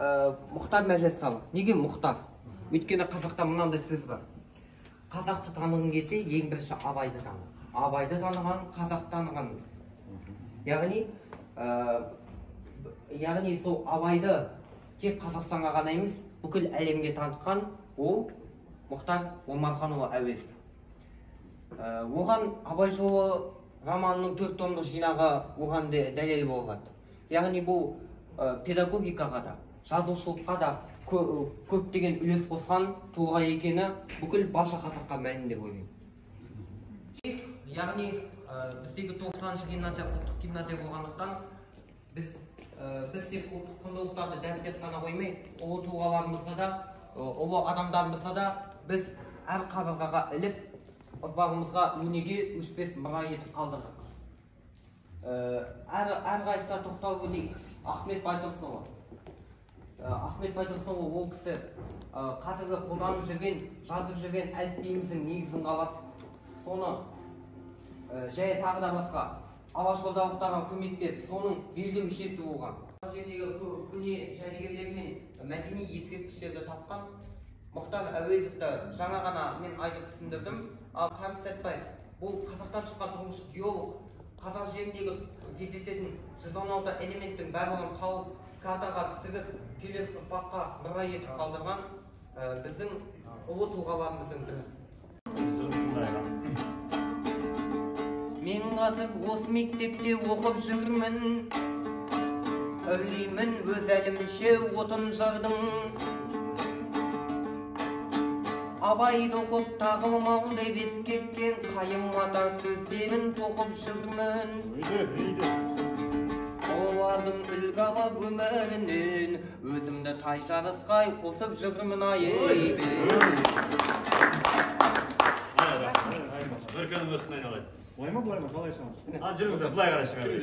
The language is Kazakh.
Мұхтар Мәжілісалы. Неге Мұхтар? Өйткені қазақта мынандай сөз бар. Қазақты танығың келсе, ең бірінші Абайды таны. Абайды таныған, қазақты таныған. Яғни сол Абайды тек Қазақстанға ғана емес, бүкіл әлемге танытқан ол Мұхтар Омарханұлы Әуезов. Оған Абай жолы романының 4 томдық жинағы оған дәлел болған. Яғни бұл педагогикаға да, жазушылыққа да көптеген үлес қосқан тұлға екені бүкіл барша қазаққа мәлім деп ойлаймын. Яғни біздегі 90-шы гимназия ұлттық гимназия болғандықтан біз тек ұлттық құндылықтарды дәріптеп қана қоймай, ұлы тұлғаларымызды да, ұлы адамдарымызды да біз әр қабырғаға іліп, ұрпағымызға өнеге өшпес мұра етіп қалдырдық. Әрқайсысына тоқталып өтейік. Ахмет Байтұрсынұлы. Ахмет Байтұрсынұлы ол кісі қазіргі қолданып жүрген, жазып жүрген әліпбиіміздің негізін қалап, соны және тағы да басқа алашордалықтарға көмек беріп, соның белді мүшесі болған. Бұл жердегі көне жәдігерлер мен мәдени ескерткіштерді тапқан Мұхтар Әуезовті жаңа ғана мен айтып түсіндірдім. Ал Қаныш Сәтбаев бұл қазақтан шыққан тұңғыш геолог, қазақ жеріндегі кездесетін 116 элементтің барлығын тауып, картаға түсіріп, келесі ұрпаққа мұра етіп қалдырған біздің ұлы тұлғаларымыздың бірі. Мен қазір осы мектепте оқып жүрмін, үрлеймін өз әлімше отын жырдың. Абайды оқып тағылым ал деп ескерткен қайым ата сөздерін тоқып жүрмін. Олардың үлгі алып өмірінен өзімді тай жарысқай қосып жүрмін ай. Бір күннің өсін айналайын. Былай ма, былай ма, қалай шығамыз? Жүріңіздер, былай қарай шығамыз.